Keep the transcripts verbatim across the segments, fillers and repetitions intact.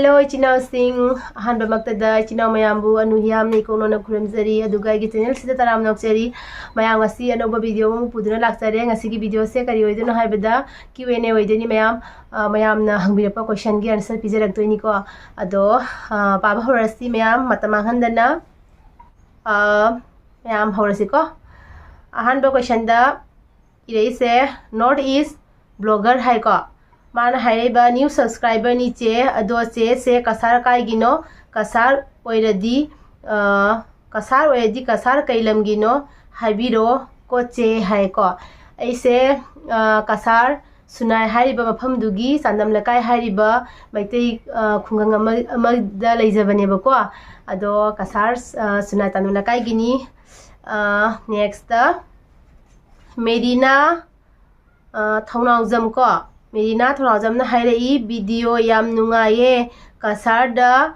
Hello ꯏꯆꯤꯟ ꯏꯅꯥꯎꯁꯤꯡ, ꯑꯍꯥꯟꯕꯃꯛꯇꯗ ꯏꯆꯤꯟ ꯏꯅꯥꯎ ꯃꯌꯥꯝꯕꯨ ꯑꯅꯨ ꯍꯤꯌꯥꯝꯅ ꯏꯀꯣꯛꯅꯣꯅ ꯈꯨꯔꯨꯝꯖꯔꯤ꯫ ꯑꯗꯨꯒ ꯑꯩꯒꯤ ꯆꯦꯅꯦꯜꯁꯤꯗ ꯇꯔꯥꯝꯅ ꯑꯣꯛꯆꯔꯤ꯫ ꯃꯌꯥꯝ ꯉꯁꯤ ꯑꯅꯧꯕ ꯚꯤꯗꯤꯑꯣ ꯑꯃ ꯄꯨꯗꯨꯅ ꯂꯥꯛꯆꯔꯦ꯫ ꯉꯁꯤꯒꯤ ꯚꯤꯗꯤꯑꯣꯁꯦ ꯀꯔꯤ ꯑꯣꯏꯗꯣꯏꯅꯣ ꯍꯥꯏꯕꯗ, ꯀ꯭ꯌꯨ ꯑꯦꯟ ꯑꯦ ꯑꯣꯏꯗꯣꯏꯅꯤ ꯃꯌꯥꯝ꯫ ꯑ, ꯃꯌꯥꯝꯅ ꯍꯪꯕꯤꯔꯛꯄ ꯀꯣꯏꯁꯟꯒꯤ ꯑꯟꯁꯔ ꯄꯤꯖꯔꯛꯇꯣꯏꯅꯤꯀꯣ꯫ ꯑꯗꯣ, ꯑ, ꯄꯥꯕ ꯍꯧꯔꯁꯤ ꯃꯌꯥꯝ, ꯃꯇꯝ ꯃꯥꯡꯍꯟꯗꯅ꯫ ꯑ, ꯃꯌꯥꯝ ꯍꯧꯔꯁꯤꯀꯣ꯫ ꯑꯍꯥꯟꯕ ꯀꯣꯏꯁꯟꯗ ꯏꯔꯛꯏꯁꯦ, "North East blogger" ꯍꯥꯏꯀꯣ꯫ ꯃꯥꯅ ꯍꯥꯏꯔꯛꯏꯕ, "New subscriberꯅꯤ ꯆꯦ, ꯑꯗꯣ ꯆꯦ, ꯁꯦ ꯀꯁꯥꯔ ꯀꯥꯏꯒꯤꯅꯣ? ꯀꯁꯥꯔ ꯑꯣꯏꯔꯗꯤ, ꯑ, ꯀꯁꯥꯔ ꯑꯣꯏꯔꯗꯤ ꯀꯁꯥꯔ ꯀꯩ ꯂꯝꯒꯤꯅꯣ ꯍꯥꯏꯕꯤꯔꯣ ꯀꯣ ꯆꯦ" ꯍꯥꯏꯀꯣ꯫ ꯑꯩꯁꯦ, ꯑ, ꯀꯁꯥꯔ ꯁꯨꯅꯥꯏ ꯍꯥꯏꯔꯤꯕ ꯃꯐꯝꯗꯨꯒꯤ ꯆꯥꯟꯗꯝ ꯂꯩꯀꯥꯏ ꯍꯥꯏꯔꯤꯕ ꯃꯩꯇꯩ, ꯑ, ꯈꯨꯡꯒꯪ ꯑꯃ, ꯑꯃꯗ ꯂꯩꯖꯕꯅꯦꯕꯀꯣ꯫ ꯑꯗꯣ ꯀꯁꯥꯔ, ꯑ, ꯁꯨꯅꯥꯏ ꯆꯥꯟꯗꯝ ꯂꯩꯀꯥꯏꯒꯤꯅꯤ꯫ ꯑ, next, ꯃꯦꯔꯤꯅꯥ, ꯑ, ꯊꯧꯅꯥꯎꯖꯝ ꯀꯣ꯫ ꯃꯦꯔꯤꯅꯥ ꯊꯧꯅꯥꯎꯖꯝꯅ ꯍꯥꯏꯔꯛꯏ, "ꯚꯤꯗꯤꯑꯣ ꯌꯥꯝ ꯅꯨꯡꯉꯥꯏꯌꯦ꯫ ꯀꯁꯥꯔꯗ,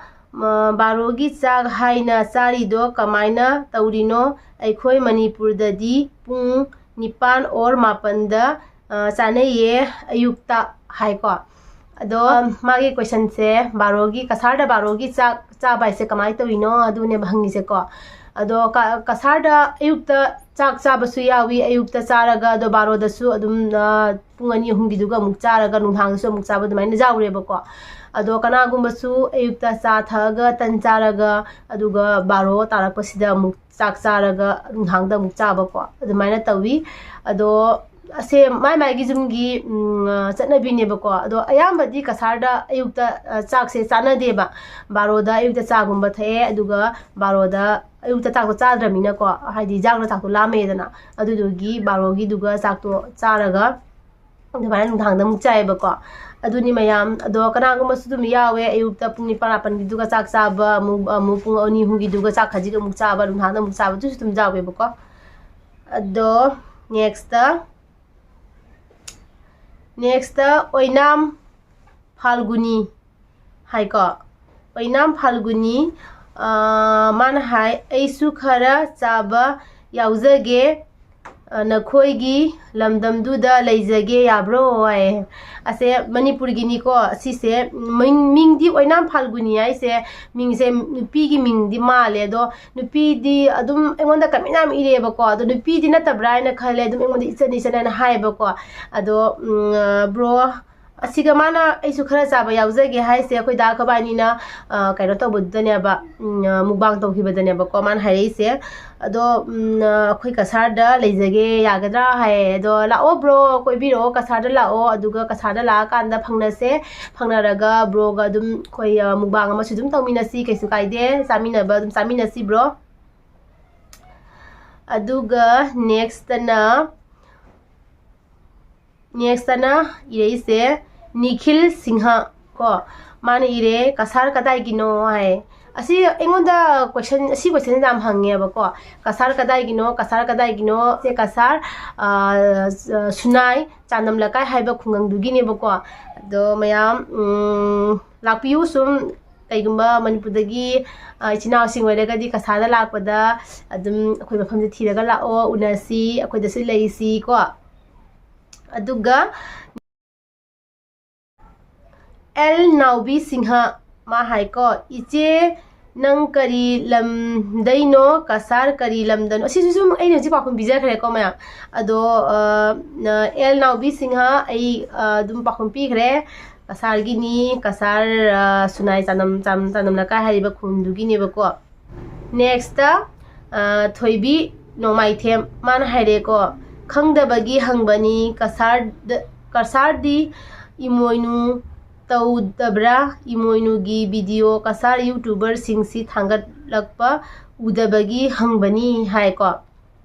ꯑ, ꯕꯥꯔꯣꯒꯤ ꯆꯥꯛ ꯍꯥꯏꯅ ꯆꯥꯔꯤꯗꯣ ꯀꯃꯥꯏꯅ ꯇꯧꯔꯤꯅꯣ? ꯑꯩꯈꯣꯏ ꯃꯅꯤꯄꯨꯔꯗꯗꯤ ꯄꯨꯡ ꯅꯤꯄꯥꯟ or ꯃꯥꯄꯟꯗ, ꯑ, ꯆꯥꯅꯩꯌꯦ ꯑꯌꯨꯛꯇ" ꯍꯥꯏꯀꯣ꯫ ꯑꯗꯣ ꯃꯥꯒꯤ ꯀꯣꯏꯁꯟꯁꯦ, ꯕꯥꯔꯣꯒꯤ, ꯀꯁꯥꯔꯗ ꯕꯥꯔꯣꯒꯤ ꯆꯥꯛ ꯆꯥꯕ ꯍꯥꯏꯁꯦ ꯀꯃꯥꯏꯅ ꯇꯧꯔꯤꯅꯣ ꯑꯗꯨꯅꯦꯕ ꯍꯪꯉꯤꯁꯦꯀꯣ꯫ ꯑꯗꯣ ꯀ-, ꯀꯁꯥꯔꯗ ꯑꯌꯨꯛꯇ ꯆꯥꯛ ꯆꯥꯕꯁꯨ ꯌꯥꯎꯏ, ꯑꯌꯨꯛꯇ ꯆꯥꯔꯒ ꯑꯗꯣ ꯕꯥꯔꯣꯗꯁꯨ ꯑꯗꯨꯝ, ꯑ, ꯄꯨꯡ ꯑꯅꯤ ꯑꯍꯨꯝꯒꯤꯗꯨꯒ ꯑꯃꯨꯛ ꯆꯥꯔꯒ ꯅꯨꯡꯗꯥꯡꯗꯁꯨ ꯑꯃꯨꯛ ꯆꯥꯕ ꯑꯗꯨꯃꯥꯏꯅ ꯌꯥꯎꯔꯦꯕꯀꯣ꯫ ꯑꯗꯣ ꯀꯅꯥꯒꯨꯝꯕꯁꯨ ꯑꯌꯨꯛꯇ ꯆꯥ ꯊꯛꯑꯒ, ꯇꯟ ꯆꯥꯔꯒ, ꯑꯗꯨꯒ ꯕꯥꯔꯣ ꯇꯥꯔꯛꯄꯁꯤꯗ ꯑꯃꯨꯛ ꯆꯥꯛ ꯆꯥꯔꯒ ꯅꯨꯡꯗꯥꯡꯗ ꯑꯃꯨꯛ ꯆꯥꯕꯀꯣ, ꯑꯗꯨꯃꯥꯏꯅ ꯇꯧꯏ꯫ ꯑꯗꯣ ꯑꯁꯦ ꯃꯥꯏ ꯃꯥꯏꯒꯤ ꯌꯨꯝꯒꯤ, ꯎꯝ, ꯑ, ꯆꯠꯅꯕꯤꯅꯦꯕꯀꯣ꯫ ꯑꯗꯣ ꯑꯌꯥꯝꯕꯗꯤ ꯀꯁꯥꯔꯗ ꯑꯌꯨꯛꯇ, ꯑ, ꯆꯥꯛꯁꯦ ꯆꯥꯅꯗꯦꯕ꯫ ꯕꯥꯔꯣꯗ ꯑꯌꯨꯛꯇ ꯆꯥꯒꯨꯝꯕ ꯊꯛꯑꯦ, ꯑꯗꯨꯒ ꯕꯥꯔꯣꯗ ꯑꯌꯨꯛꯇ ꯆꯥꯛꯇꯣ ꯆꯥꯗ꯭ꯔꯃꯤꯅꯀꯣ, ꯍꯥꯏꯗꯤ ꯆꯥꯛꯅ ꯆꯥꯛꯇꯣ ꯂꯥꯝꯃꯦꯗꯅ, ꯑꯗꯨꯗꯨꯒꯤ ꯕꯥꯔꯣꯒꯤꯗꯨꯒ ꯆꯥꯛꯇꯣ ꯆꯥꯔꯒ ꯑꯗꯨꯃꯥꯏꯅ ꯅꯨꯡꯗꯥꯡꯗ ꯑꯃꯨꯛ ꯆꯥꯏꯌꯦꯕꯀꯣ꯫ ꯑꯗꯨꯅꯤ ꯃꯌꯥꯝ꯫ ꯑꯗꯣ ꯀꯅꯥꯒꯨꯝꯕꯁꯨ ꯑꯗꯨꯝ ꯌꯥꯎꯋꯦ, ꯑꯌꯨꯛꯇ ꯄꯨꯡ ꯅꯤꯄꯥꯟ ꯃꯥꯄꯟꯒꯤꯗꯨꯒ ꯆꯥꯛ ꯆꯥꯕ, ꯑꯃꯨꯛ, ꯑꯃꯨꯛ ꯄꯨꯡ ꯑꯅꯤ ꯑꯍꯨꯝꯒꯤꯗꯨꯒ ꯆꯥꯛ ꯈꯖꯤꯛ ꯑꯃꯨꯛ ꯆꯥꯕ, ꯅꯨꯡꯗꯥꯡꯗ ꯑꯃꯨꯛ ꯆꯥꯕ, ꯑꯗꯨꯁꯨ ꯑꯗꯨꯝ ꯌꯥꯎꯋꯦꯕꯀꯣ꯫ ꯑꯗꯣ next, next ꯑꯣꯏꯅꯥꯝ ꯐꯥꯜꯒꯨꯅꯤ ꯍꯥꯏꯀꯣ꯫ ꯑꯣꯏꯅꯥꯝ ꯐꯥꯜꯒꯨꯅꯤ, ꯑ, ꯃꯥꯅ ꯍꯥꯏ, "ꯑꯩꯁꯨ ꯈꯔ ꯆꯥꯕ ꯌꯥꯎꯖꯒꯦ, ꯑ, "ꯅꯈꯣꯏꯒꯤ ꯂꯝꯗꯝꯗꯨꯗ ꯂꯩꯖꯒꯦ ꯌꯥꯕ꯭ꯔꯣ?" ꯍꯥꯏ꯫ ꯑꯁꯦ ꯃꯅꯤꯄꯨꯔꯒꯤꯅꯤꯀꯣ꯫ ꯑꯁꯤꯁꯦ ꯃꯤꯡ, ꯃꯤꯡꯗꯤ ꯑꯣꯏꯅꯥꯝ ꯐꯥꯜꯒꯨꯅꯤ ꯍꯥꯏꯁꯦ, ꯃꯤꯡꯁꯦ ꯅꯨꯄꯤꯒꯤ ꯃꯤꯡꯗꯤ ꯃꯥꯜꯂꯦ꯫ ꯑꯗꯣ ꯅꯨꯄꯤꯗꯤ ꯑꯗꯨꯝ ꯑꯩꯉꯣꯟꯗ ꯀꯃꯦꯟ ꯌꯥꯝ ꯏꯔꯛꯑꯦꯕꯀꯣ꯫ ꯑꯗꯣ ꯅꯨꯄꯤꯗꯤ ꯅꯠꯇꯕ꯭ꯔꯥ ꯍꯥꯏꯅ ꯈꯜꯂꯦ꯫ ꯑꯗꯨꯝ ꯑꯩꯉꯣꯟꯗ ꯏꯆꯟ ꯏꯆꯟ ꯍꯥꯏꯅ ꯍꯥꯏꯌꯦꯕꯀꯣ꯫ ꯑꯗꯣ, ꯎꯝ, ꯑ, ꯕ꯭ꯔꯣ, ꯑꯁꯤꯒ ꯃꯥꯅ "ꯑꯩꯁꯨ ꯈꯔ ꯆꯥꯕ ꯌꯥꯎꯖꯒꯦ" ꯍꯥꯏꯁꯦ, ꯑꯩꯈꯣꯏ ꯗꯥ ꯑꯩꯈꯣꯏꯕꯥꯅꯤꯅ, ꯑ, ꯀꯩꯅꯣ ꯇꯧꯕꯗꯨꯗꯅꯦꯕ, ꯎꯝ, ꯑ, ꯃꯨꯛꯕꯥꯡ ꯇꯧꯈꯤꯕꯗꯅꯦꯕꯀꯣ ꯃꯥꯅ ꯍꯥꯏꯔꯛꯏꯁꯦ꯫ ꯑꯗꯣ, ꯎꯝ, ꯑ, "ꯑꯩꯈꯣꯏ ꯀꯁꯥꯔꯗ ꯂꯩꯖꯒꯦ, ꯌꯥꯒꯗ꯭ꯔꯥ?" ꯍꯥꯏꯌꯦ꯫ ꯑꯗꯣ ꯂꯥꯛꯑꯣ ꯕ꯭ꯔꯣ, ꯀꯣꯏꯕꯤꯔꯛꯑꯣ, ꯀꯁꯥꯔꯗ ꯂꯥꯛꯑꯣ, ꯑꯗꯨꯒ ꯀꯁꯥꯔꯗ ꯂꯥꯛꯑꯀꯥꯟꯗ ꯐꯪꯅꯁꯦ, ꯐꯪꯅꯔꯒ ꯕ꯭ꯔꯣꯒ ꯑꯗꯨꯝ ꯑꯩꯈꯣꯏ, ꯑ, ꯃꯨꯛꯕꯥꯡ ꯑꯃꯁꯨ ꯑꯗꯨꯝ ꯇꯧꯃꯤꯟꯅꯁꯤ, ꯀꯩꯁꯨ ꯀꯥꯏꯗꯦ, ꯆꯥꯃꯤꯟꯅꯕ ꯑꯗꯨꯝ ꯆꯥꯃꯤꯟꯅꯁꯤ ꯕ꯭ꯔꯣ꯫ ꯑꯗꯨꯒ next ꯇꯅ, next ꯇꯅ ꯏꯔꯛꯏꯁꯦ ꯅꯤꯈꯤꯜ ꯁꯤꯡꯍ ꯀꯣ꯫ ꯃꯥꯅ ꯏꯔꯦ, "ꯀꯁꯥꯔ ꯀꯗꯥꯏꯒꯤꯅꯣ?" ꯍꯥꯏ꯫ ꯑꯁꯤ ꯑꯩꯉꯣꯟꯗ question, ꯑꯁꯤ question ꯌꯥꯝ ꯍꯪꯉꯦꯕꯀꯣ꯫ "ꯀꯁꯥꯔ ꯀꯗꯥꯏꯒꯤꯅꯣ? ꯀꯁꯥꯔ ꯀꯗꯥꯏꯒꯤꯅꯣ?" ꯁꯦ ꯀꯁꯥꯔ, ꯑ, ꯁꯨꯅꯥꯏ ꯆꯥꯅꯝ ꯂꯩꯀꯥꯏ ꯍꯥꯏꯕ ꯈꯨꯡꯒꯪꯗꯨꯒꯤꯅꯦꯕꯀꯣ꯫ ꯑꯗꯣ ꯃꯌꯥꯝ, ꯎꯝ, ꯂꯥꯛꯄꯤꯌꯨ꯫ ꯁꯨꯝ ꯀꯩꯒꯨꯝꯕ ꯃꯅꯤꯄꯨꯔꯗꯒꯤ, ꯑ, ꯏꯆꯤꯟ ꯏꯅꯥꯎꯁꯤꯡ ꯑꯣꯏꯔꯒꯗꯤ ꯀꯁꯥꯔꯗ ꯂꯥꯛꯄꯗ ꯑꯗꯨꯝ ꯑꯩꯈꯣꯏ ꯃꯐꯝꯁꯦ ꯊꯤꯔꯒ ꯂꯥꯛꯑꯣ, ꯎꯅꯁꯤ, ꯑꯩꯈꯣꯏꯗꯁꯨ ꯂꯩꯁꯤ ꯀꯣ꯫ ꯑꯗꯨꯒ ꯑꯦꯜ ꯅꯥꯎꯕꯤ ꯁꯤꯡꯍ, ꯃꯥ ꯍꯥꯏꯀꯣ, "ꯏꯆꯦ, ꯅꯪ ꯀꯔꯤ ꯂꯝꯗꯩꯅꯣ? ꯀꯁꯥꯔ ꯀꯔꯤ ꯂꯝꯗꯅꯣ?" ꯑꯁꯤꯁꯨ ꯁꯨꯝ ꯑꯩꯅ ꯍꯧꯖꯤꯛ ꯄꯥꯎꯈꯨꯝ ꯄꯤꯖꯈ꯭ꯔꯦꯀꯣ ꯃꯌꯥꯝ꯫ ꯑꯗꯣ, ꯑ, ꯑ, ꯑꯦꯜ ꯅꯥꯎꯕꯤ ꯁꯤꯡꯍ, ꯑꯩ, ꯑ, ꯑꯗꯨꯝ ꯄꯥꯎꯈꯨꯝ ꯄꯤꯈ꯭ꯔꯦ꯫ ꯀꯁꯥꯔꯒꯤꯅꯤ, ꯀꯁꯥꯔ, ꯑ, ꯁꯨꯅꯥꯏ ꯆꯥꯅꯝ, ꯆꯥꯅꯝ, ꯆꯥꯅꯝ ꯂꯩꯀꯥꯏ ꯍꯥꯏꯔꯤꯕ ꯈꯨꯟꯗꯨꯒꯤꯅꯦꯕꯀꯣ꯫ Next, ꯑ, ꯊꯣꯏꯕꯤ ꯅꯣꯡꯃꯥꯏꯊꯦꯝ, ꯃꯥꯅ ꯍꯥꯏꯔꯦꯀꯣ, "ꯈꯪꯗꯕꯒꯤ ꯍꯪꯕꯅꯤ, ꯀꯁꯥꯔꯗ, ꯀꯁꯥꯔꯗꯤ ꯏꯃꯣꯏꯅꯨ ꯇꯧꯗꯕ꯭ꯔꯥ? ꯏꯃꯣꯏꯅꯨꯒꯤ video ꯀꯁꯥꯔ YouTuberꯁꯤꯡꯁꯤ ꯊꯥꯡꯒꯠꯂꯛꯄ ꯎꯗꯕꯒꯤ ꯍꯪꯕꯅꯤ" ꯍꯥꯏꯀꯣ꯫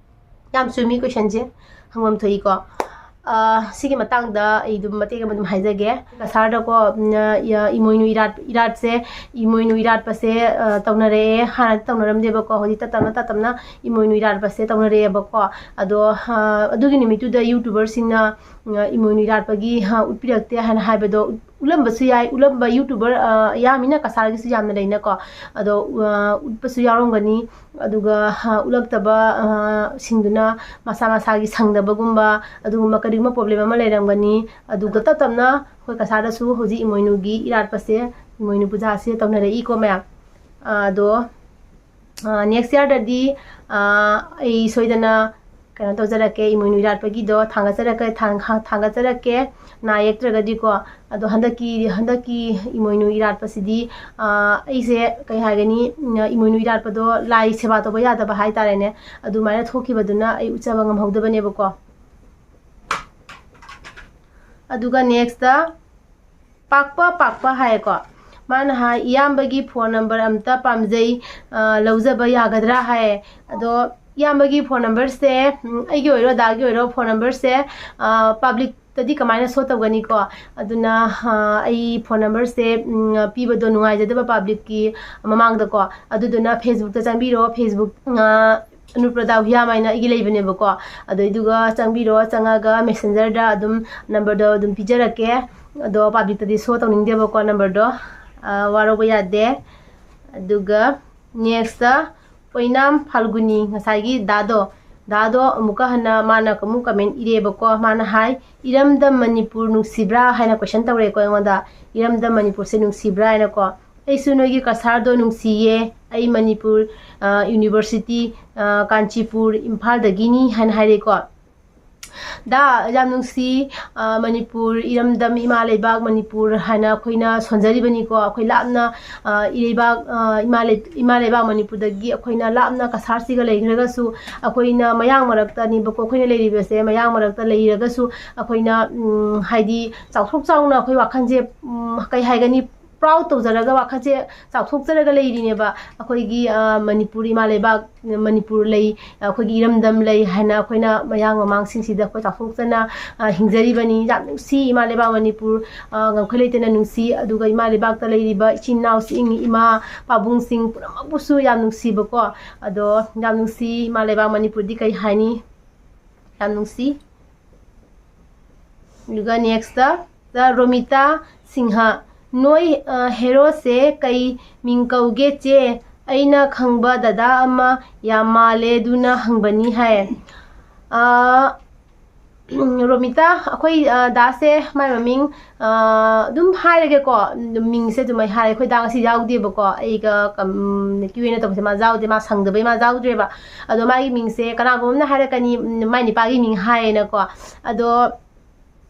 ꯌꯥꯝ ꯆꯨꯝꯃꯤ questionꯁꯦ, ꯍꯪꯐꯝ ꯊꯣꯛꯏꯀꯣ꯫ ꯑ, ꯁꯤꯒꯤ ꯃꯇꯥꯡꯗ ꯑꯩ ꯑꯗꯨꯝ ꯃꯇꯦꯛ ꯑꯃ ꯑꯗꯨꯝ ꯍꯥꯏꯖꯒꯦ꯫ ꯀꯁꯥꯔꯗꯀꯣ, ꯎꯝ, ꯑ, ꯏꯃꯣꯏꯅꯨ ꯏꯔꯥꯠ-, ꯏꯔꯥꯠꯁꯦ, ꯏꯃꯣꯏꯅꯨ ꯏꯔꯥꯠꯄꯁꯦ, ꯑ, ꯇꯧꯅꯔꯛꯑꯦ꯫ ꯍꯥꯟꯅꯗꯤ ꯇꯧꯅꯔꯝꯗꯦꯕꯀꯣ, ꯍꯧꯖꯤꯛꯇ ꯇꯞꯅ ꯇꯞꯅ ꯏꯃꯣꯏꯅꯨ ꯏꯔꯥꯠꯄꯁꯦ ꯇꯧꯅꯔꯛꯑꯦꯕꯀꯣ꯫ ꯑꯗꯣ, ꯑ, ꯑꯗꯨꯒꯤ ꯅꯨꯃꯤꯠꯇꯨꯗ YouTuberꯁꯤꯡꯅ, ꯑ, ꯏꯃꯣꯏꯅꯨ ꯏꯔꯥꯠꯄꯒꯤ, ꯑ, ꯎꯠꯄꯤꯔꯛꯇꯦ ꯍꯥꯏꯅ ꯍꯥꯏꯕꯗꯣ ꯎꯠ-, ꯎꯠꯂꯝꯕꯁꯨ ꯌꯥꯏ꯫ ꯎꯠꯂꯝꯕ YouTuber, ꯑ, ꯑꯌꯥꯝꯕꯅ ꯀꯁꯥꯔꯒꯤꯁꯨ ꯌꯥꯝꯅ ꯂꯩꯅꯀꯣ꯫ ꯑꯗꯣ, ꯑ, ꯎꯠꯄꯁꯨ ꯌꯥꯎꯔꯝꯒꯅꯤ꯫ ꯑꯗꯨꯒ, ꯑ, ꯎꯠꯂꯛꯇꯕ, ꯑ, ꯁꯤꯡꯗꯨꯅ ꯃꯁꯥ ꯃꯁꯥꯒꯤ ꯁꯪꯗꯕꯒꯨꯝꯕ, ꯑꯗꯨꯒꯨꯝꯕ ꯀꯔꯤꯒꯨꯝꯕ problem ꯑꯃ ꯂꯩꯔꯝꯒꯅꯤ꯫ ꯑꯗꯨꯒ ꯇꯞ ꯇꯞꯅ ꯑꯩꯈꯣꯏ ꯀꯁꯥꯔꯗꯁꯨ ꯍꯧꯖꯤꯛ ꯏꯃꯣꯏꯅꯨꯒꯤ ꯏꯔꯥꯠꯄꯁꯦ, ꯏꯃꯣꯏꯅꯨ ꯄꯨꯖꯥꯁꯦ ꯇꯧꯅꯔꯛꯏꯀꯣ ꯃꯌꯥꯝ꯫ ꯑ, ꯑꯗꯣ, ꯑ, next yearꯗꯗꯤ, ꯑ, ꯑꯩ ꯁꯣꯏꯗꯅ ꯀꯩꯅꯣ ꯇꯧꯖꯔꯛꯀꯦ, ꯏꯃꯣꯏꯅꯨ ꯏꯔꯥꯠꯄꯒꯤꯗꯣ ꯊꯥꯡꯒꯠꯆꯔꯛꯀꯦ, ꯊꯥꯡ-, ꯊꯥꯡꯒꯠꯆꯔꯛꯀꯦ, ꯅꯥ ꯌꯦꯛꯇ꯭ꯔꯒꯗꯤꯀꯣ꯫ ꯑꯗꯣ ꯍꯟꯗꯛꯀꯤ, ꯍꯟꯗꯛꯀꯤ ꯏꯃꯣꯏꯅꯨ ꯏꯔꯥꯠꯄꯁꯤꯗꯤ, ꯑ, ꯑꯩꯁꯦ ꯀꯩ ꯍꯥꯏꯒꯅꯤ, ꯎꯝ, ꯏꯃꯣꯏꯅꯨ ꯏꯔꯥꯠꯄꯗꯣ ꯂꯥꯏ ꯁꯦꯕꯥ ꯇꯧꯕ ꯌꯥꯗꯕ ꯍꯥꯏꯇꯥꯔꯦꯅꯦ, ꯑꯗꯨꯃꯥꯏꯅ ꯊꯣꯛꯈꯤꯕꯗꯨꯅ ꯑꯩ ꯎꯠꯆꯕ ꯉꯝꯍꯧꯗꯕꯅꯦꯕꯀꯣ꯫ ꯑꯗꯨꯒ nextꯇ ꯄꯥꯛꯄ ꯄꯥꯛꯄ ꯍꯥꯏꯌꯦꯀꯣ꯫ ꯃꯥꯅ ꯍꯥꯏ, "ꯏꯌꯥꯝꯕꯒꯤ phone number ꯑꯝꯇ ꯄꯥꯝꯖꯩ, ꯑ, ꯂꯧꯖꯕ ꯌꯥꯒꯗ꯭ꯔꯥ?" ꯍꯥꯏꯌꯦ꯫ ꯑꯗꯣ ꯏꯌꯥꯝꯕꯒꯤ phone numberꯁꯦ, ꯎꯝ, ꯑꯩꯒꯤ ꯑꯣꯏꯔꯣ, ꯑꯗꯥꯒꯤ ꯑꯣꯏꯔꯣ, phone numberꯁꯦ, ꯑ, publicꯇꯗꯤ ꯀꯃꯥꯏꯅ show ꯇꯧꯒꯅꯤꯀꯣ? ꯑꯗꯨꯅ, ꯑ, ꯑꯩ phone numberꯁꯦ, ꯎꯝ, ꯄꯤꯕꯗꯣ ꯅꯨꯡꯉꯥꯏꯖꯗꯕ publicꯀꯤ ꯃꯃꯥꯡꯗꯀꯣ꯫ ꯑꯗꯨꯗꯨꯅ Facebookꯇ ꯆꯪꯕꯤꯔꯣ, Facebook, ꯑ, ꯑꯅꯨꯄ꯭ꯔꯗꯥ ꯍꯨꯌꯥꯝ ꯍꯥꯏꯅ ꯑꯩꯒꯤ ꯂꯩꯕꯅꯦꯕꯀꯣ꯫ ꯑꯗꯨꯏꯗꯨꯒ ꯆꯪꯕꯤꯔꯣ, ꯆꯪꯉꯒ Messengerꯗ ꯑꯗꯨꯝ numberꯗꯣ ꯑꯗꯨꯝ ꯄꯤꯖꯔꯛꯀꯦ꯫ ꯑꯗꯣ publicꯇꯗꯤ show ꯇꯧꯅꯤꯡꯗꯦꯕꯀꯣ numberꯗꯣ, ꯑ, ꯋꯥꯔꯧꯕ ꯌꯥꯗꯦ꯫ ꯑꯗꯨꯒ nextꯇ ꯑꯣꯏꯅꯥꯝ ꯐꯥꯜꯒꯨꯅꯤ, ꯉꯁꯥꯏꯒꯤ ꯗꯥꯗꯣ, ꯗꯥꯗꯣ ꯑꯃꯨꯛꯀ ꯍꯟꯅ ꯃꯥꯅ ꯑꯃꯨꯛ comment ꯏꯔꯦꯕꯀꯣ꯫ ꯃꯥꯅ ꯍꯥꯏ, "ꯏꯔꯝꯗꯝ ꯃꯅꯤꯄꯨꯔ ꯅꯨꯡꯁꯤꯕ꯭ꯔꯥ?" ꯍꯥꯏꯅ question ꯇꯧꯔꯦꯀꯣ ꯑꯩꯉꯣꯟꯗ, "ꯏꯔꯝꯗꯝ ꯃꯅꯤꯄꯨꯔꯁꯦ ꯅꯨꯡꯁꯤꯕ꯭ꯔꯥ?" ꯍꯥꯏꯅꯀꯣ꯫ "ꯑꯩꯁꯨ ꯅꯣꯏꯒꯤ ꯀꯁꯥꯔꯗꯣ ꯅꯨꯡꯁꯤꯌꯦ, ꯑꯩ ꯃꯅꯤꯄꯨꯔ, ꯑ, University, ꯑ, ꯀꯥꯟꯆꯤꯄꯨꯔ, ꯏꯝꯐꯥꯜꯗꯒꯤꯅꯤ" ꯍꯥꯏꯅ ꯍꯥꯏꯔꯦꯀꯣ꯫ ꯗꯥ, ꯌꯥꯝ ꯅꯨꯡꯁꯤ, ꯑ, ꯃꯅꯤꯄꯨꯔ, ꯏꯔꯝꯗꯝ, ꯏꯃꯥ ꯂꯩꯕꯥꯛ ꯃꯅꯤꯄꯨꯔ ꯍꯥꯏꯅ ꯑꯩꯈꯣꯏꯅ ꯁꯣꯟꯖꯔꯤꯕꯅꯤꯀꯣ꯫ ꯑꯩꯈꯣꯏ ꯂꯥꯞꯅ, ꯑ, ꯏꯔꯩꯕꯥꯛ, ꯑ, ꯏꯃꯥ ꯂꯩ-, ꯏꯃꯥ ꯂꯩꯕꯥꯛ ꯃꯅꯤꯄꯨꯔꯗꯒꯤ ꯑꯩꯈꯣꯏꯅ ꯂꯥꯞꯅ ꯀꯁꯥꯔꯁꯤꯒ ꯂꯩꯈ꯭ꯔꯒꯁꯨ, ꯑꯩꯈꯣꯏꯅ ꯃꯌꯥꯡ ꯃꯔꯛꯇꯅꯦꯕꯀꯣ ꯑꯩꯈꯣꯏꯅ ꯂꯩꯔꯤꯕꯁꯦ꯫ ꯃꯌꯥꯡ ꯃꯔꯛꯇ ꯂꯩꯔꯒꯁꯨ ꯑꯩꯈꯣꯏꯅ, ꯎꯝ, ꯍꯥꯏꯗꯤ ꯆꯥꯎꯊꯣꯛ ꯆꯥꯎꯅ ꯑꯩꯈꯣꯏ ꯋꯥꯈꯜꯁꯦ, ꯎꯝ, ꯀꯩ ꯍꯥꯏꯒꯅꯤ, proud ꯇꯧꯖꯔꯒ, ꯋꯥꯈꯜꯁꯦ ꯆꯥꯎꯊꯣꯛꯆꯔꯒ ꯂꯩꯔꯤꯅꯦꯕ꯫ ꯑꯩꯈꯣꯏꯒꯤ, ꯑ, ꯃꯅꯤꯄꯨꯔ ꯏꯃꯥ ꯂꯩꯕꯥꯛ, ꯃꯅꯤꯄꯨꯔ ꯂꯩ, ꯑꯩꯈꯣꯏꯒꯤ ꯏꯔꯝꯗꯝ ꯂꯩ ꯍꯥꯏꯅ ꯑꯩꯈꯣꯏꯅ ꯃꯌꯥꯡ ꯃꯃꯥꯡꯁꯤꯡꯁꯤꯗ ꯑꯩꯈꯣꯏ ꯆꯥꯎꯊꯣꯛꯆꯅ, ꯑ, ꯍꯤꯡꯖꯔꯤꯕꯅꯤ꯫ ꯌꯥꯝ ꯅꯨꯡꯁꯤ ꯏꯃꯥ ꯂꯩꯕꯥꯛ ꯃꯅꯤꯄꯨꯔ, ꯑ, ꯉꯝꯈꯩ ꯂꯩꯇꯅ ꯅꯨꯡꯁꯤ꯫ ꯑꯗꯨꯒ ꯏꯃꯥ ꯂꯩꯕꯥꯛꯇ ꯂꯩꯔꯤꯕ ꯏꯆꯤꯟ ꯏꯅꯥꯎꯁꯤꯡ, ꯏꯃꯥ ꯄꯥꯕꯨꯡꯁꯤꯡ ꯄꯨꯝꯅꯃꯛꯄꯨꯁꯨ ꯌꯥꯝ ꯅꯨꯡꯁꯤꯕꯀꯣ꯫ ꯑꯗꯣ ꯌꯥꯝ ꯅꯨꯡꯁꯤ ꯏꯃꯥ ꯂꯩꯕꯥꯛ ꯃꯅꯤꯄꯨꯔꯗꯤ ꯀꯩ ꯍꯥꯏꯅꯤ? ꯌꯥꯝ ꯅꯨꯡꯁꯤ꯫ ꯑꯗꯨꯒ nextꯇ ꯔꯣꯃꯤꯇꯥ ꯁꯤꯡꯍ, ꯅꯣꯏ ꯍꯦꯔꯣꯁꯦ ꯀꯩ ꯃꯤꯡ ꯀꯧꯒꯦ ꯆꯦ? ꯑꯩꯅ ꯈꯪꯕ ꯗꯗꯥ ꯑꯃ ꯌꯥꯝ ꯃꯥꯜꯂꯦ, ꯑꯗꯨꯅ ꯍꯪꯕꯅꯤ ꯍꯥꯏ꯫ ꯔꯣꯃꯤꯇꯥ, ꯑꯩꯈꯣꯏ ꯗꯥꯁꯦ ꯃꯥꯏ ꯃꯃꯤꯡ ꯑꯗꯨꯝ ꯍꯥꯏꯔꯒꯦꯀꯣ꯫ ꯃꯤꯡꯁꯦ ꯑꯗꯨꯃꯥꯏꯅ ꯍꯥꯏꯔꯦ꯫ ꯑꯩꯈꯣꯏ ꯗꯥ ꯉꯁꯤ ꯌꯥꯎꯗꯦꯕꯀꯣ, ꯑꯩꯒ ꯀ꯭ꯌꯨ ꯑꯦꯟ ꯑꯦ ꯇꯧꯕꯁꯦ ꯃꯥ ꯌꯥꯎꯗꯦ, ꯃꯥ ꯁꯪꯗꯕꯩ ꯃꯥ ꯌꯥꯎꯗ꯭ꯔꯦꯕ꯫ ꯑꯗꯣ ꯃꯥꯒꯤ ꯃꯤꯡꯁꯦ ꯀꯅꯥꯒꯨꯝꯕ ꯑꯃꯅ ꯍꯥꯏꯔꯛꯀꯅꯤ, "ꯎꯝ, ꯃꯥꯏ ꯅꯨꯄꯥꯒꯤ ꯃꯤꯡ ꯍꯥꯏꯌꯦꯅꯀꯣ"꯫ ꯑꯗꯣ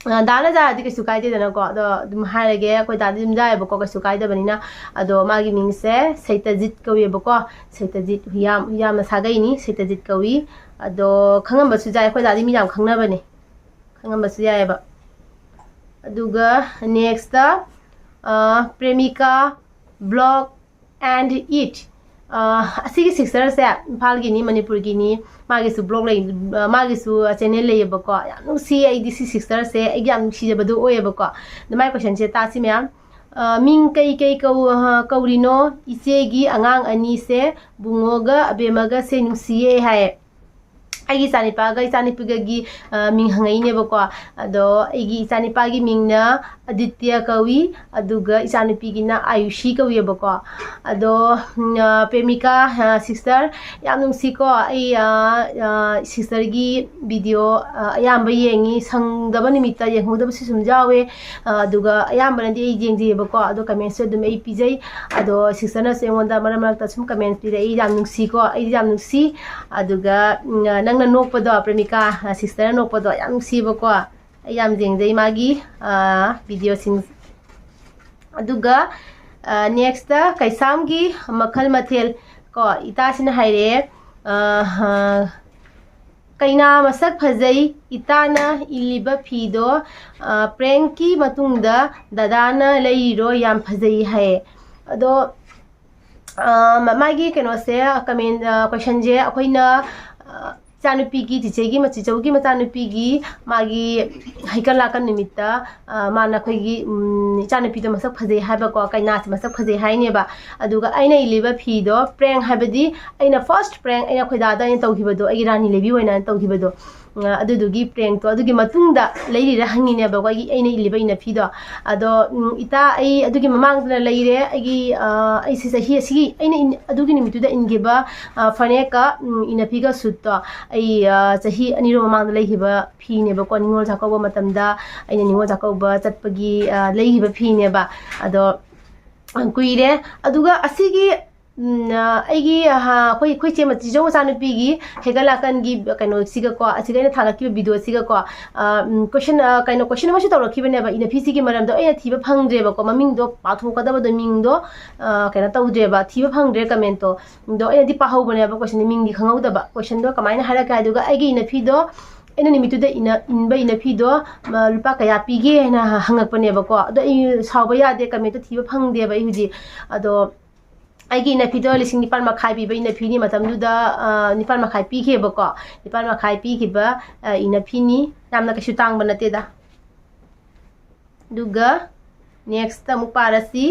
ꯑ, ꯗꯥꯅ ꯌꯥꯔꯗꯤ ꯀꯩꯁꯨ ꯀꯥꯏꯗꯦꯗꯅꯀꯣ꯫ ꯑꯗꯣ ꯑꯗꯨꯝ ꯍꯥꯏꯔꯒꯦ, ꯑꯩꯈꯣꯏ ꯗꯥꯗꯤ ꯑꯗꯨꯝ ꯌꯥꯏꯑꯕꯀꯣ, ꯀꯩꯁꯨ ꯀꯥꯏꯗꯕꯅꯤꯅ꯫ ꯑꯗꯣ ꯃꯥꯒꯤ ꯃꯤꯡꯁꯦ ꯁꯩꯇꯖꯤꯠ ꯀꯧꯋꯦꯕꯀꯣ꯫ ꯁꯩꯇꯖꯤꯠ ꯍꯨꯏꯌꯥꯝ, ꯍꯨꯏꯌꯥꯝꯅ ꯁꯥꯒꯩꯅꯤ, ꯁꯩꯇꯖꯤꯠ ꯀꯧꯏ꯫ ꯑꯗꯣ ꯈꯪꯉꯝꯕꯁꯨ ꯌꯥꯏ, ꯑꯩꯈꯣꯏ ꯗꯥꯗꯤ ꯃꯤ ꯌꯥꯝ ꯈꯪꯅꯕꯅꯦ, ꯈꯪꯉꯝꯕꯁꯨ ꯌꯥꯏꯑꯕ꯫ ꯑꯗꯨꯒ ꯅꯦꯛꯁꯇ ꯄ꯭ꯔꯦꯃꯤꯀꯥ ꯕ꯭ꯂꯣꯛ ꯑꯦꯟ ꯏꯠ꯫ ꯑꯁꯤꯒꯤ ꯁꯤꯁꯇꯔꯁꯦ ꯏꯝꯐꯥꯜꯒꯤꯅꯤ, ꯃꯅꯤꯄꯨꯔꯒꯤꯅꯤ꯫ ꯃꯥꯒꯤꯁꯨ ꯕ꯭ꯂꯣꯛ ꯂꯩ, ꯃꯥꯒꯤꯁꯨ ꯆꯦꯅꯦꯜ ꯂꯩꯌꯦꯕꯀꯣ꯫ ꯌꯥꯝ ꯅꯨꯡꯁꯤꯌꯦ, ꯑꯩꯗꯤ ꯁꯤ ꯁꯤꯁꯇꯔꯁꯦ ꯑꯩꯒꯤ ꯌꯥꯝ ꯅꯨꯡꯁꯤꯖꯕꯗꯣ ꯑꯣꯏꯌꯦꯕꯀꯣ꯫ ꯑꯗꯣ ꯃꯥꯏ ꯀꯣꯏꯁꯟꯁꯦ ꯇꯥꯁꯤ ꯃꯌꯥꯝ꯫ "ꯃꯤꯡ ꯀꯩ ꯀꯩ ꯀꯧ-, ꯀꯧꯔꯤꯅꯣ? ꯏꯆꯦꯒꯤ ꯑꯉꯥꯡ ꯑꯅꯤꯁꯦ, ꯕꯨꯡꯉꯣꯒ ꯑꯕꯦꯝꯃꯒꯁꯦ ꯅꯨꯡꯁꯤꯌꯦ" ꯍꯥꯏ꯫ ꯑꯩꯒꯤ ꯏꯆꯥꯅꯤꯄꯥꯒ ꯏꯆꯥꯅꯤꯄꯤꯒꯒꯤ ꯃꯤꯡ ꯍꯪꯉꯛꯏꯅꯦꯕꯀꯣ꯫ ꯑꯗꯣ ꯑꯩꯒꯤ ꯏꯆꯥꯅꯤꯄꯥꯒꯤ ꯃꯤꯡꯅ ꯑꯗꯤꯇ꯭ꯌ ꯀꯧꯏ, ꯑꯗꯨꯒ ꯏꯆꯥꯅꯨꯄꯤꯒꯤꯅ ꯑꯥꯌꯨꯁꯤ ꯀꯧꯏꯕꯀꯣ꯫ ꯑꯗꯣ ꯄ꯭ꯔꯦꯃꯤꯀꯥ, ꯁꯤꯁꯇꯔ, ꯌꯥꯝ ꯅꯨꯡꯁꯤꯀꯣ꯫ ꯑꯩ ꯁꯤꯁꯇꯔꯒꯤ ꯚꯤꯗꯤꯑꯣ ꯑꯌꯥꯝꯕ ꯌꯦꯡꯉꯤ, ꯁꯪꯗꯕ ꯅꯨꯃꯤꯠꯇ ꯌꯦꯡꯍꯧꯗꯕꯁꯨ ꯁꯨꯝ ꯌꯥꯎꯋꯦ꯫ ꯑꯗꯨꯒ ꯑꯌꯥꯝꯕꯅꯗꯤ ꯑꯩ ꯌꯦꯡꯖꯩꯌꯦꯕꯀꯣ꯫ ꯑꯗꯣ ꯀꯃꯦꯟꯁꯨ ꯑꯗꯨꯝ ꯑꯩ ꯄꯤꯖꯩ꯫ ꯑꯗꯣ ꯁꯤꯁꯇꯔꯅꯁꯨ ꯑꯩꯉꯣꯟꯗ ꯃꯔꯛ ꯃꯔꯛꯇ ꯁꯨꯝ ꯀꯃꯦꯟ ꯄꯤꯔꯛꯏ, ꯌꯥꯝ ꯅꯨꯡꯁꯤꯀꯣ, ꯑꯩꯗꯤ ꯌꯥꯝ ꯅꯨꯡꯁꯤ꯫ ꯑꯗꯨꯒ ꯅꯪꯅ ꯅꯣꯛꯄꯗꯣ, ꯄ꯭ꯔꯦꯃꯤꯀꯥ, ꯁꯤꯁꯇꯔꯅ ꯅꯣꯛꯄꯗꯣ ꯌꯥꯝ ꯅꯨꯡꯁꯤꯕꯀꯣ꯫ ꯑꯩ ꯌꯥꯝ ꯌꯦꯡꯖꯩ ꯃꯥꯒꯤ ꯚꯤꯗꯤꯑꯣꯁꯤꯡ꯫ ꯑꯗꯨꯒ ꯅꯦꯛꯁꯇ ꯀꯩꯁꯥꯝꯒꯤ ꯃꯈꯜ ꯃꯊꯦꯜ ꯀꯣ, ꯏꯇꯥꯁꯤꯅ ꯍꯥꯏꯔꯛꯑꯦ, "ꯀꯩꯅꯥ ꯃꯁꯛ ꯐꯖꯩ, ꯏꯇꯥꯅ ꯏꯜꯂꯤꯕ ꯐꯤꯗꯣ ꯄ꯭ꯔꯦꯡꯀꯤ ꯃꯇꯨꯡꯗ ꯗꯗꯥꯅ ꯂꯩꯔꯤꯔꯣ? ꯌꯥꯝ ꯐꯖꯩ" ꯍꯥꯏꯌꯦ꯫ ꯑꯗꯣ ꯃꯥꯒꯤ ꯀꯩꯅꯣꯁꯦ, ꯀꯃꯦꯟ, ꯀꯣꯏꯁꯟꯁꯦ ꯑꯩꯈꯣꯏꯅ ꯏꯆꯥꯅꯨꯄꯤꯒꯤ, ꯆꯤꯆꯦꯒꯤ, ꯆꯤꯆꯧꯒꯤ ꯃꯆꯥꯅꯨꯄꯤꯒꯤ ꯃꯥꯒꯤ ꯍꯩꯀꯠ ꯂꯥꯀꯠ ꯅꯨꯃꯤꯠꯇ ꯃꯥꯅ ꯑꯩꯈꯣꯏꯒꯤ ꯏꯆꯥꯅꯨꯄꯤꯗꯣ ꯃꯁꯛ ꯐꯖꯩ ꯍꯥꯏꯕꯀꯣ, ꯀꯩꯅꯥꯁꯦ ꯃꯁꯛ ꯐꯖꯩ ꯍꯥꯏꯅꯦꯕ꯫ ꯑꯗꯨꯒ ꯑꯩꯅ ꯏꯜꯂꯤꯕ ꯐꯤꯗꯣ ꯄ꯭ꯔꯦꯡ ꯍꯥꯏꯕꯗꯤ ꯑꯩꯅ ꯐꯥꯔꯁ ꯄ꯭ꯔꯦꯡ ꯑꯩꯅ ꯑꯩꯈꯣꯏ ꯗꯥꯗ ꯑꯩꯅ ꯇꯧꯈꯤꯕꯗꯣ, ꯑꯩꯒꯤ ꯔꯥꯅꯤ ꯂꯩꯕꯤ ꯑꯣꯏꯅ ꯇꯧꯈꯤꯕꯗꯣ, ꯑ, ꯑꯗꯨꯗꯨꯒꯤ ꯄ꯭ꯔꯦꯡꯇꯣ ꯑꯗꯨꯒꯤ ꯃꯇꯨꯡꯗ ꯂꯩꯔꯤꯔꯥ ꯍꯪꯉꯤꯅꯦꯕꯀꯣ, ꯑꯩꯒꯤ, ꯑꯩꯅ ꯏꯜꯂꯤꯕ ꯏꯅꯐꯤꯗꯣ꯫ ꯑꯗꯣ, ꯎꯝ, ꯏꯇꯥ, ꯑꯩ ꯑꯗꯨꯒꯤ ꯃꯃꯥꯡꯗꯅ ꯂꯩꯔꯦ꯫ ꯑꯩꯒꯤ, ꯑ, ꯑꯩꯁꯦ ꯆꯍꯤ ꯑꯁꯤꯒꯤ, ꯑꯩꯅ ꯏꯟ-, ꯑꯗꯨꯒꯤ ꯅꯨꯃꯤꯠꯇꯨꯗ ꯏꯟꯈꯤꯕ, ꯑ, ꯐꯅꯦꯛꯀ, ꯎꯝ, ꯏꯅꯐꯤꯒ ꯁꯨꯠꯇꯣ ꯑꯩ, ꯑ, ꯆꯍꯤ ꯑꯅꯤꯔꯣꯝ ꯃꯃꯥꯡꯗ ꯂꯩꯈꯤꯕ ꯐꯤꯅꯦꯕꯀꯣ꯫ ꯅꯤꯉꯣꯜ ꯆꯥꯛꯀꯧꯕ ꯃꯇꯝꯗ ꯑꯩꯅ ꯅꯤꯉꯣꯜ ꯆꯥꯛꯀꯧꯕ ꯆꯠꯄꯒꯤ, ꯑ, ꯂꯩꯈꯤꯕ ꯐꯤꯅꯦꯕ꯫ ꯑꯗꯣ, ꯑ, ꯀꯨꯏꯔꯦ꯫ ꯑꯗꯨꯒ ꯑꯁꯤꯒꯤ ꯎꯝ, ꯑ, ꯑꯩꯒꯤ, ꯑ, ꯑꯩꯈꯣꯏ, ꯑꯩꯈꯣꯏ ꯆꯦ ꯃꯆꯤꯖꯧ ꯃꯆꯥꯅꯨꯄꯤꯒꯤ ꯍꯩꯀꯠ ꯂꯥꯀꯟꯒꯤ ꯀꯩꯅꯣꯁꯤꯒꯀꯣ, ꯑꯁꯤꯒ ꯑꯩꯅ ꯊꯥꯒꯠꯈꯤꯕ ꯚꯤꯗꯤꯑꯣꯁꯤꯒꯀꯣ, ꯑ, ꯎꯝ, question, ꯑ, ꯀꯩꯅꯣ, question ꯑꯃꯁꯨ ꯇꯧꯔꯛꯈꯤꯕꯅꯦꯕ, ꯏꯅꯐꯤꯁꯤꯒꯤ ꯃꯔꯝꯗꯣ ꯑꯩꯅ ꯊꯤꯕ ꯐꯪꯗ꯭ꯔꯦꯕꯀꯣ, ꯃꯃꯤꯡꯗꯣ ꯄꯥꯊꯣꯛꯀꯗꯕꯗꯣ, ꯃꯤꯡꯗꯣ, ꯑ, ꯀꯩꯅꯣ ꯇꯧꯗ꯭ꯔꯦꯕ, ꯊꯤꯕ ꯐꯪꯗ꯭ꯔꯦ commentꯇꯣ꯫ ꯑꯗꯣ ꯑꯩꯅꯗꯤ ꯄꯥꯍꯧꯕꯅꯦꯕ, questionꯗꯤ ꯃꯤꯡꯗꯤ ꯈꯪꯍꯧꯗꯕ꯫ Questionꯗꯣ ꯀꯃꯥꯏꯅ ꯍꯥꯏꯔꯛꯀꯦ ꯍꯥꯏꯗꯨꯒ, ꯑꯩꯒꯤ ꯏꯅꯐꯤꯗꯣ, ꯑꯩꯅ ꯅꯨꯃꯤꯠꯇꯨꯗ ꯏꯅ-, ꯏꯟꯕ ꯏꯅꯐꯤꯗꯣ, ꯑ, ꯂꯨꯄꯥ ꯀꯌꯥ ꯄꯤꯒꯦ ꯍꯥꯏꯅ ꯍ-, ꯍꯪꯉꯛꯄꯅꯦꯕꯀꯣ꯫ ꯑꯗꯣ ꯑꯩ ꯁꯥꯎꯕ ꯌꯥꯗꯦ, commentꯇꯣ ꯊꯤꯕ ꯐꯪꯗꯦꯕ ꯑꯩ ꯍꯧꯖꯤꯛ꯫ ꯑꯗꯣ ꯑꯩꯒꯤ ꯏꯅꯐꯤꯗꯣ ꯂꯤꯁꯤꯡ ꯅꯤꯄꯥꯜ ꯃꯈꯥꯏ ꯄꯤꯕ ꯏꯅꯐꯤꯅꯤ꯫ ꯃꯇꯝꯗꯨꯗ, ꯑ, ꯅꯤꯄꯥꯜ ꯃꯈꯥꯏ ꯄꯤꯈꯤꯕꯀꯣ꯫ ꯅꯤꯄꯥꯜ ꯃꯈꯥꯏ ꯄꯤꯈꯤꯕ, ꯑ, ꯏꯅꯐꯤꯅꯤ꯫ ꯌꯥꯝꯅ ꯀꯩꯁꯨ ꯇꯥꯡꯕ ꯅꯠꯇꯦꯗ꯫ ꯑꯗꯨꯒ next ꯑꯃꯨꯛ ꯄꯥꯔꯁꯤ꯫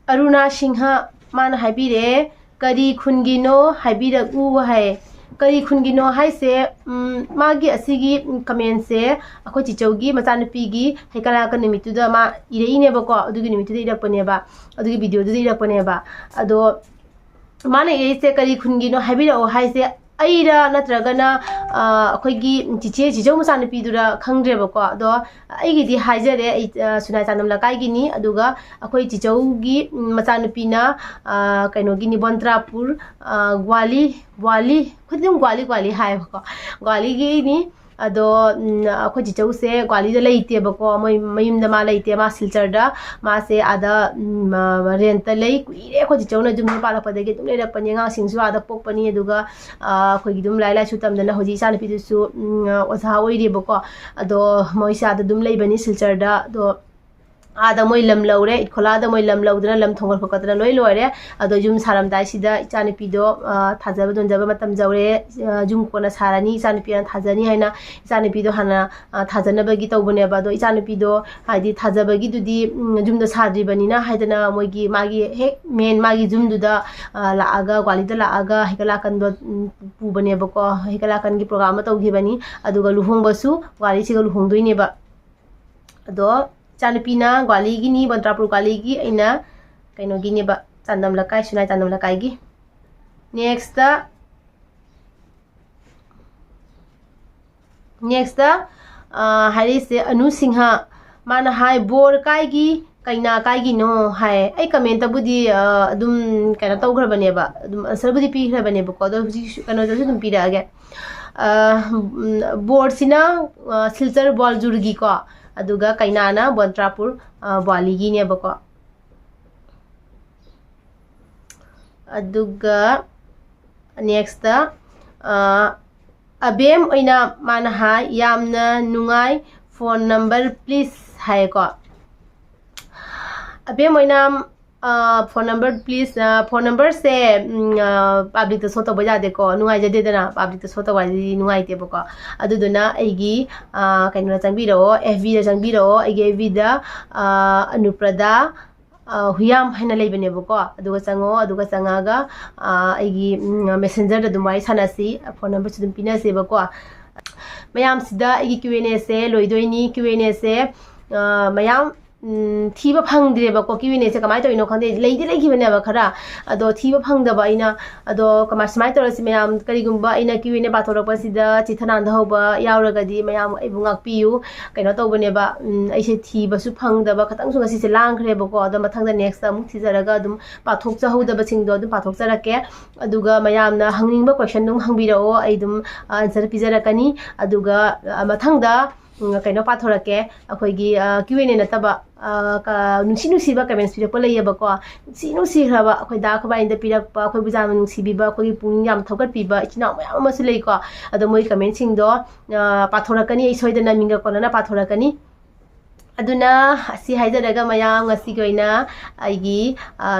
ꯑꯔꯨꯅꯥ ꯁꯤꯡꯍ ꯃꯥꯅ ꯍꯥꯏꯕꯤꯔꯛꯑꯦ, "ꯀꯔꯤ ꯈꯨꯟꯒꯤꯅꯣ ꯍꯥꯏꯕꯤꯔꯛꯎ" ꯍꯥꯏ꯫ ꯀꯔꯤ ꯈꯨꯟꯒꯤꯅꯣ ꯍꯥꯏꯁꯦ, ꯎꯝ, ꯃꯥꯒꯤ ꯑꯁꯤꯒꯤ, ꯎꯝ, commentꯁꯦ ꯑꯩꯈꯣꯏ ꯆꯤꯆꯧꯒꯤ ꯃꯆꯥꯅꯨꯄꯤꯒꯤ ꯍꯩꯀꯠ ꯂꯥꯀꯟ ꯅꯨꯃꯤꯠꯇꯨꯗ ꯃꯥ ꯏꯔꯛꯏꯅꯦꯕꯀꯣ꯫ ꯑꯗꯨꯒꯤ ꯅꯨꯃꯤꯠꯇꯨꯗ ꯏꯔꯛꯄꯅꯦꯕ, ꯑꯗꯨꯒꯤ ꯚꯤꯗꯤꯑꯣꯗꯨꯗ ꯏꯔꯛꯄꯅꯦꯕ꯫ ꯑꯗꯣ ꯃꯥꯅ ꯏꯔꯛꯏꯁꯦ "ꯀꯔꯤ ꯈꯨꯟꯒꯤꯅꯣ ꯍꯥꯏꯕꯤꯔꯛꯑꯣ" ꯍꯥꯏꯁꯦ ꯑꯩꯔ ꯅꯠꯇ꯭ꯔꯒꯅ, ꯑ, ꯑꯩꯈꯣꯏꯒꯤ ꯆꯤꯆꯦ, ꯆꯤꯆꯧ ꯃꯆꯥꯅꯨꯄꯤꯗꯨꯔ ꯈꯪꯗ꯭ꯔꯦꯕꯀꯣ꯫ ꯑꯗꯣ ꯑꯩꯒꯤꯗꯤ ꯍꯥꯏꯖꯔꯦ, ꯑꯩ, ꯑ, ꯁꯨꯅꯥꯏ ꯆꯥꯅꯝ ꯂꯩꯀꯥꯏꯒꯤꯅꯤ꯫ ꯑꯗꯨꯒ ꯑꯩꯈꯣꯏ ꯆꯤꯆꯧꯒꯤ, ꯎꯝ, ꯃꯆꯥꯅꯨꯄꯤꯅ, ꯑ, ꯀꯩꯅꯣꯒꯤꯅꯤ, ꯕꯣꯟꯇ꯭ꯔꯥꯄꯨꯔ, ꯑ, ꯒ꯭ꯋꯥꯂꯤ, ꯒ꯭ꯋꯥꯂꯤ, ꯑꯩꯈꯣꯏꯗꯤ ꯑꯗꯨꯝ ꯒ꯭ꯋꯥꯂꯤ, ꯒ꯭ꯋꯥꯂꯤ ꯍꯥꯏꯌꯦꯕꯀꯣ꯫ ꯒ꯭ꯋꯥꯂꯤꯒꯤꯅꯤ꯫ ꯑꯗꯣ, ꯎꯝ, ꯑꯩꯈꯣꯏ ꯆꯤꯆꯧꯁꯦ ꯒ꯭ꯋꯥꯂꯤꯗ ꯂꯩꯇꯦꯕꯀꯣ, ꯃꯣꯏ ꯃꯌꯨꯝꯗ ꯃꯥ ꯂꯩꯇꯦ, ꯃꯥ ꯁꯤꯜꯆꯔꯗ, ꯃꯥꯁꯦ ꯑꯥꯗ, ꯎꯝ, ꯑ, rentꯇ ꯂꯩ꯫ ꯀꯨꯏꯔꯦ ꯑꯩꯈꯣꯏ ꯆꯤꯆꯧꯅ ꯌꯨꯝ ꯄꯥꯜꯂꯛꯄꯗꯒꯤ ꯑꯗꯨꯝ ꯂꯩꯔꯛꯄꯅꯤ, ꯑꯉꯥꯡꯁꯤꯡꯁꯨ ꯑꯥꯗ ꯄꯣꯛꯄꯅꯤ꯫ ꯑꯗꯨꯒ, ꯑ, ꯑꯩꯈꯣꯏꯒꯤ ꯑꯗꯨꯝ ꯂꯥꯏꯔꯤꯛ ꯂꯥꯏꯁꯨ ꯇꯝꯗꯅ ꯍꯧꯖꯤꯛ ꯏꯆꯥꯅꯨꯄꯤꯗꯨꯁꯨ, ꯎꯝ, ꯑ, ꯑꯣꯖꯥ ꯑꯣꯏꯔꯤꯕꯀꯣ꯫ ꯑꯗꯣ ꯃꯣꯏꯁꯦ ꯑꯥꯗ ꯑꯗꯨꯝ ꯂꯩꯕꯅꯤ ꯁꯤꯜꯆꯔꯗ꯫ ꯑꯗꯣ ꯑꯥꯗ ꯃꯣꯏ ꯂꯝ ꯂꯧꯔꯦ, ꯏꯠꯈꯣꯂꯥꯗ ꯃꯣꯏ ꯂꯝ ꯂꯧꯗꯅ, ꯂꯝ ꯊꯣꯡꯒꯠ ꯈꯣꯠꯀꯠꯇꯅ ꯂꯣꯏ ꯂꯣꯏꯔꯦ꯫ ꯑꯗꯣ ꯌꯨꯝ ꯁꯥꯔꯝꯗꯥꯏꯁꯤꯗ ꯏꯆꯥꯅꯨꯄꯤꯗꯣ, ꯑ, ꯊꯥꯖꯕ ꯅꯣꯟꯖꯕ ꯃꯇꯝ ꯌꯧꯔꯦ, ꯑ, ꯌꯨꯝ ꯀꯣꯟꯅ ꯁꯥꯔꯅꯤ, ꯏꯆꯥꯅꯨꯄꯤꯅ ꯊꯥꯖꯅꯤ ꯍꯥꯏꯅ ꯏꯆꯥꯅꯨꯄꯤꯗꯣ ꯍꯥꯟꯅ, ꯑ, ꯊꯥꯖꯅꯕꯒꯤ ꯇꯧꯕꯅꯦꯕ꯫ ꯑꯗꯣ ꯏꯆꯥꯅꯨꯄꯤꯗꯣ ꯍꯥꯏꯗꯤ ꯊꯥꯖꯕꯒꯤꯗꯨꯗꯤ, ꯎꯝ, ꯌꯨꯝꯗꯣ ꯁꯥꯗ꯭ꯔꯤꯕꯅꯤꯅ ꯍꯥꯏꯗꯅ ꯃꯣꯏꯒꯤ, ꯃꯥꯒꯤ ꯍꯦꯛ ꯃꯦꯟ ꯃꯥꯒꯤ ꯌꯨꯝꯗꯨꯗ, ꯑ, ꯂꯥꯛꯑꯒ, ꯒ꯭ꯋꯥꯂꯤꯗ ꯂꯥꯛꯑꯒ ꯍꯩꯀꯠ ꯂꯥꯛꯀꯟꯗꯣ, ꯎꯝ, ꯄꯨꯕꯅꯦꯕꯀꯣ꯫ ꯍꯩꯀꯠ ꯂꯥꯛꯀꯟꯒꯤ ꯄ꯭ꯔꯣꯒ꯭ꯔꯥꯝ ꯑꯃ ꯇꯧꯈꯤꯕꯅꯤ꯫ ꯑꯗꯨꯒ ꯂꯨꯍꯣꯡꯕꯁꯨ ꯒ꯭ꯋꯥꯂꯤꯁꯤꯒ ꯂꯨꯍꯣꯡꯗꯣꯏꯅꯦꯕ꯫ ꯑꯗꯣ ꯏꯆꯥꯅꯨꯄꯤꯅ ꯒ꯭ꯋꯥꯂꯤꯒꯤꯅꯤ, ꯕꯟꯇ꯭ꯔꯥꯄꯨꯔ ꯒ꯭ꯋꯥꯂꯤꯒꯤ ꯑꯩꯅ ꯀꯩꯅꯣꯒꯤꯅꯦꯕ, ꯆꯥꯟꯗꯝ ꯂꯩꯀꯥꯏ, ꯁꯨꯅꯥꯏ ꯆꯥꯟꯗꯝ ꯂꯩꯀꯥꯏꯒꯤ꯫ Next, next, ꯑ, ꯍꯥꯏꯔꯤꯁꯦ ꯑꯅꯨ ꯁꯤꯡꯍ꯫ ꯃꯥꯅ ꯍꯥꯏ, "ꯕꯣꯔ ꯀꯥꯏꯒꯤ, ꯀꯩꯅꯥ ꯀꯥꯏꯒꯤꯅꯣ?" ꯍꯥꯏ꯫ ꯑꯩ comment ꯇꯕꯨꯗꯤ, ꯑ, ꯑꯗꯨꯝ ꯀꯩꯅꯣ ꯇꯧꯈ꯭ꯔꯕꯅꯦꯕ, ꯑꯗꯨꯝ answer ꯕꯨꯗꯤ ꯄꯤꯈ꯭ꯔꯕꯅꯦꯕꯀꯣ, ꯑꯗꯣ ꯍꯧꯖꯤꯛ ꯀꯩꯅꯣꯗꯁꯨ ꯑꯗꯨꯝ ꯄꯤꯔꯛꯑꯒꯦ꯫ ꯑ, ꯎꯝ, ꯕꯣꯔꯁꯤꯅ, ꯑ, ꯁꯤꯜꯆꯔ ꯕꯣꯜꯖꯨꯔꯒꯤꯀꯣ, ꯑꯗꯨꯒ ꯀꯩꯅꯥꯅ ꯕꯣꯟꯇ꯭ꯔꯥꯄꯨꯔ, ꯑ, ꯕ꯭ꯋꯥꯂꯤꯒꯤꯅꯦꯕꯀꯣ꯫ ꯑꯗꯨꯒ next, ꯑ, ꯑꯕꯦꯝ ꯑꯣꯏꯅ ꯃꯥꯅ ꯍꯥꯏ, "ꯌꯥꯝꯅ ꯅꯨꯡꯉꯥꯏ, phone number please" ꯍꯥꯏꯌꯦꯀꯣ꯫ ꯑꯕꯦꯝ ꯑꯣꯏꯅ, ꯑ, phone number please, ꯑ, phone number ꯁꯦ, ꯎꯝ, ꯑ, public ꯇ show ꯇꯧꯕ ꯌꯥꯗꯦꯀꯣ, ꯅꯨꯡꯉꯥꯏꯖꯗꯦꯗꯅ, public ꯇ show ꯇꯧꯕ ꯍꯥꯏꯁꯤꯗꯤ ꯅꯨꯡꯉꯥꯏꯇꯦꯕꯀꯣ꯫ ꯑꯗꯨꯗꯨꯅ ꯑꯩꯒꯤ, ꯑ, ꯀꯩꯅꯣꯗ ꯆꯪꯕꯤꯔꯛꯑꯣ, F B ꯗ ꯆꯪꯕꯤꯔꯛꯑꯣ, ꯑꯩꯒꯤ F B ꯗ, ꯑ, ꯑꯅꯨꯄ꯭ꯔꯗꯥ, ꯑ, ꯍꯨꯌꯥꯝ ꯍꯥꯏꯅ ꯂꯩꯕꯅꯦꯕꯀꯣ꯫ ꯑꯗꯨꯒ ꯆꯪꯉꯣ, ꯑꯗꯨꯒ ꯆꯪꯉꯒ, ꯑ, ꯑꯩꯒꯤ, ꯎꯝ, messenger ꯗ ꯑꯗꯨꯝ ꯋꯥꯔꯤ ꯁꯥꯟꯅꯁꯤ, phone number ꯁꯨ ꯑꯗꯨꯝ ꯄꯤꯅꯁꯦꯕꯀꯣ꯫ ꯃꯌꯥꯝꯁꯤꯗ ꯑꯩꯒꯤ Q and A say ꯂꯣꯏꯗꯣꯏꯅꯤ꯫ Q and A ꯁꯦ, ꯑ, ꯃꯌꯥꯝ, ꯎꯝ, ꯊꯤꯕ ꯐꯪꯗ꯭ꯔꯦꯕꯀꯣ꯫ Q and A ꯁꯦ ꯀꯃꯥꯏꯅ ꯇꯧꯔꯤꯅꯣ ꯈꯪꯗꯦ, ꯂꯩꯗꯤ ꯂꯩꯈꯤꯕꯅꯦꯕ ꯈꯔ, ꯑꯗꯣ ꯊꯤꯕ ꯐꯪꯗꯕ ꯑꯩꯅ꯫ ꯑꯗꯣ ꯀꯃꯥꯏ, ꯁꯨꯃꯥꯏꯅ ꯇꯧꯔꯁꯤ ꯃꯌꯥꯝ, ꯀꯔꯤꯒꯨꯝꯕ ꯑꯩꯅ Q and A ꯄꯥꯊꯣꯔꯛꯄꯁꯤꯗ ꯆꯤꯊ ꯅꯥꯟꯗ ꯍꯧꯕ ꯌꯥꯎꯔꯒꯗꯤ ꯃꯌꯥꯝ ꯑꯩꯕꯨ ꯉꯥꯛꯄꯤꯌꯨ꯫ ꯀꯩꯅꯣ ꯇꯧꯕꯅꯦꯕ, ꯎꯝ, ꯑꯩꯁꯦ ꯊꯤꯕꯁꯨ ꯐꯪꯗꯕ ꯈꯇꯪꯁꯨ ꯉꯁꯤꯁꯦ ꯂꯥꯡꯈ꯭ꯔꯦꯕꯀꯣ꯫ ꯑꯗꯣ ꯃꯊꯪꯗ next ꯑꯃꯨꯛ ꯊꯤꯖꯔꯒ ꯑꯗꯨꯝ ꯄꯥꯊꯣꯛꯆꯍꯧꯗꯕꯁꯤꯡꯗꯣ ꯑꯗꯨꯝ ꯄꯥꯊꯣꯛꯆꯔꯛꯀꯦ꯫ ꯑꯗꯨꯒ ꯃꯌꯥꯝꯅ ꯍꯪꯅꯤꯡꯕ question ꯑꯗꯨꯝ ꯍꯪꯕꯤꯔꯛꯑꯣ, ꯑꯩ ꯑꯗꯨꯝ, ꯑ, answer ꯄꯤꯖꯔꯛꯀꯅꯤ꯫ ꯑꯗꯨꯒ, ꯑ, ꯃꯊꯪꯗ, ꯎꯝ, ꯀꯩꯅꯣ ꯄꯥꯊꯣꯔꯛꯀꯦ, ꯑꯩꯈꯣꯏꯒꯤ, ꯑ, Q and A ꯅꯠꯇꯕ, ꯑ, ꯀ-, ꯅꯨꯡꯁꯤ ꯅꯨꯡꯁꯤꯕ comments ꯄꯤꯔꯛꯄ ꯂꯩꯌꯦꯕꯀꯣ꯫ ꯅꯨꯡꯁꯤ ꯅꯨꯡꯁꯤꯈ꯭ꯔꯕ ꯑꯩꯈꯣꯏ ꯗꯥ ꯑꯩꯈꯣꯏ ꯕꯥꯏꯅꯗ ꯄꯤꯔꯛꯄ, ꯑꯩꯈꯣꯏꯕꯨ ꯌꯥꯝꯅ ꯅꯨꯡꯁꯤꯕꯤꯕ, ꯑꯩꯈꯣꯏꯒꯤ ꯄꯨꯛꯅꯤꯡ ꯌꯥꯝ ꯊꯧꯒꯠꯄꯤꯕ ꯏꯆꯤꯟ ꯏꯅꯥꯎ ꯃꯌꯥꯝ ꯑꯃꯁꯨ ꯂꯩꯀꯣ꯫ ꯑꯗꯣ ꯃꯣꯏ comment ꯁꯤꯡꯗꯣ, ꯑ, ꯄꯥꯊꯣꯔꯛꯀꯅꯤ, ꯑꯩ ꯁꯣꯏꯗꯅ ꯃꯤꯡꯒ ꯀꯣꯟꯅꯅ ꯄꯥꯊꯣꯔꯛꯀꯅꯤ꯫ ꯑꯗꯨꯅ ꯑꯁꯤ ꯍꯥꯏꯖꯔꯒ ꯃꯌꯥꯝ, ꯉꯁꯤꯒꯤ ꯑꯣꯏꯅ ꯑꯩꯒꯤ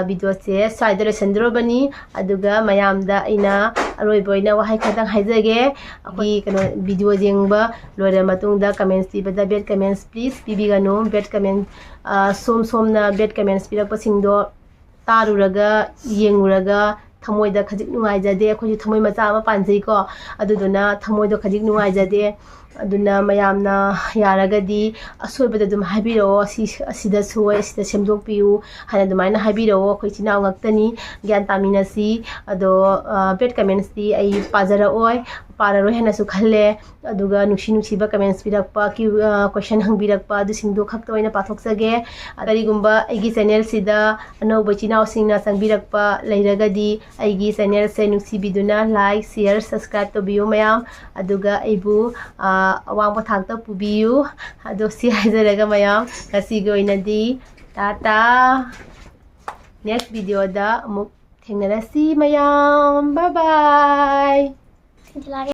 ꯚꯤꯗꯤꯑꯣꯁꯦ ꯁ꯭ꯋꯥꯏꯗ ꯂꯣꯏꯁꯤꯟꯗꯣꯔꯕꯅꯤ꯫ ꯑꯗꯨꯒ ꯃꯌꯥꯝꯗ ꯑꯩꯅ ꯑꯔꯣꯏꯕ ꯑꯣꯏꯅ ꯋꯥꯍꯩ ꯈꯛꯇꯪ ꯍꯥꯏꯖꯒꯦ꯫ ꯑꯩꯈꯣꯏꯒꯤ ꯀꯩꯅꯣ, ꯚꯤꯗꯤꯑꯣ ꯌꯦꯡꯕ ꯂꯣꯏꯔ ꯃꯇꯨꯡꯗ ꯀꯃꯦꯟꯁ ꯄꯤꯕꯗ ꯕꯦꯗ ꯀꯃꯦꯟꯁ ꯄ꯭ꯂꯤꯁ ꯄꯤꯕꯤꯒꯅꯨ꯫ ꯕꯦꯗ ꯀꯃꯦꯟ, ꯁꯣꯝ ꯁꯣꯝꯅ ꯕꯦꯗ ꯀꯃꯦꯟꯁ ꯄꯤꯔꯛꯄꯁꯤꯡꯗꯣ ꯇꯥꯔꯨꯔꯒ, ꯌꯦꯡꯉꯨꯔꯒ ꯊꯃꯣꯏꯗ ꯈꯖꯤꯛ ꯅꯨꯡꯉꯥꯏꯖꯗꯦ꯫ ꯑꯩꯈꯣꯏꯁꯨ ꯊꯃꯣꯏ ꯃꯆꯥ ꯑꯃ ꯄꯥꯟꯖꯩꯀꯣ, ꯑꯗꯨꯗꯨꯅ ꯊꯃꯣꯏꯗꯣ ꯈꯖꯤꯛ ꯅꯨꯡꯉꯥꯏꯖꯗꯦ꯫ ꯑꯗꯨꯅ ꯃꯌꯥꯝꯅ ꯌꯥꯔꯒꯗꯤ ꯑꯁꯣꯏꯕꯗ ꯑꯗꯨꯝ ꯍꯥꯏꯕꯤꯔꯛꯑꯣ, "ꯑꯁꯤ, ꯑꯁꯤꯗ ꯁꯣꯏ, ꯑꯁꯤꯗ ꯁꯦꯝꯗꯣꯛꯄꯤꯌꯨ" ꯍꯥꯏꯅ ꯑꯗꯨꯃꯥꯏꯅ ꯍꯥꯏꯕꯤꯔꯛꯑꯣ꯫ ꯑꯩꯈꯣꯏ ꯏꯆꯤꯟ ꯏꯅꯥꯎ ꯉꯥꯛꯇꯅꯤ, ꯒ꯭ꯌꯥꯟ ꯇꯥꯃꯤꯟꯅꯁꯤ꯫ ꯑꯗꯣ ꯕꯦꯗ ꯀꯃꯦꯟꯁꯇꯤ ꯑꯩ ꯄꯥꯖꯔꯛꯑꯣꯏ, ꯄꯥꯔꯔꯣꯏ ꯍꯥꯏꯅꯁꯨ ꯈꯜꯂꯦ꯫ ꯑꯗꯨꯒ ꯅꯨꯡꯁꯤ ꯅꯨꯡꯁꯤꯕ ꯀꯃꯦꯟꯁ ꯄꯤꯔꯛꯄ, ꯀ꯭ꯌꯨ-, ꯑ, ꯀꯣꯏꯁꯟ ꯍꯪꯕꯤꯔꯛꯄ, ꯑꯗꯨꯁꯤꯡꯗꯣ ꯈꯛꯇ ꯑꯣꯏꯅ ꯄꯥꯊꯣꯛꯆꯒꯦ꯫ ꯀꯔꯤꯒꯨꯝꯕ ꯑꯩꯒꯤ ꯆꯦꯅꯦꯜꯁꯤꯗ ꯑꯅꯧꯕ ꯏꯆꯤꯟ ꯏꯅꯥꯎꯁꯤꯡꯅ ꯆꯪꯕꯤꯔꯛꯄ ꯂꯩꯔꯒꯗꯤ, ꯑꯩꯒꯤ ꯆꯦꯅꯦꯜꯁꯦ ꯅꯨꯡꯁꯤꯕꯤꯗꯨꯅ ꯂꯥꯏꯛ, ꯁꯤꯌꯔ, ꯁꯕꯁꯀ꯭ꯔꯥꯏꯕ ꯇꯧꯕꯤꯌꯨ ꯃꯌꯥꯝ꯫ ꯑꯗꯨꯒ ꯑꯩꯕꯨ, ꯑ, ꯑꯋꯥꯡꯕ ꯊꯥꯛꯇ ꯄꯨꯕꯤꯌꯨ꯫ ꯑꯗꯣ ꯁꯤ ꯍꯥꯏꯖꯔꯒ ꯃꯌꯥꯝ, ꯉꯁꯤꯒꯤ ꯑꯣꯏꯅꯗꯤ ꯇꯥꯇꯥ꯫ ꯅꯦꯛꯁ ꯚꯤꯗꯤꯑꯣꯗ ꯑꯃꯨꯛ ꯊꯦꯡꯅꯔꯁꯤ ꯃꯌꯥꯝ꯫ ꯕꯥꯏ ꯕꯥꯏ꯫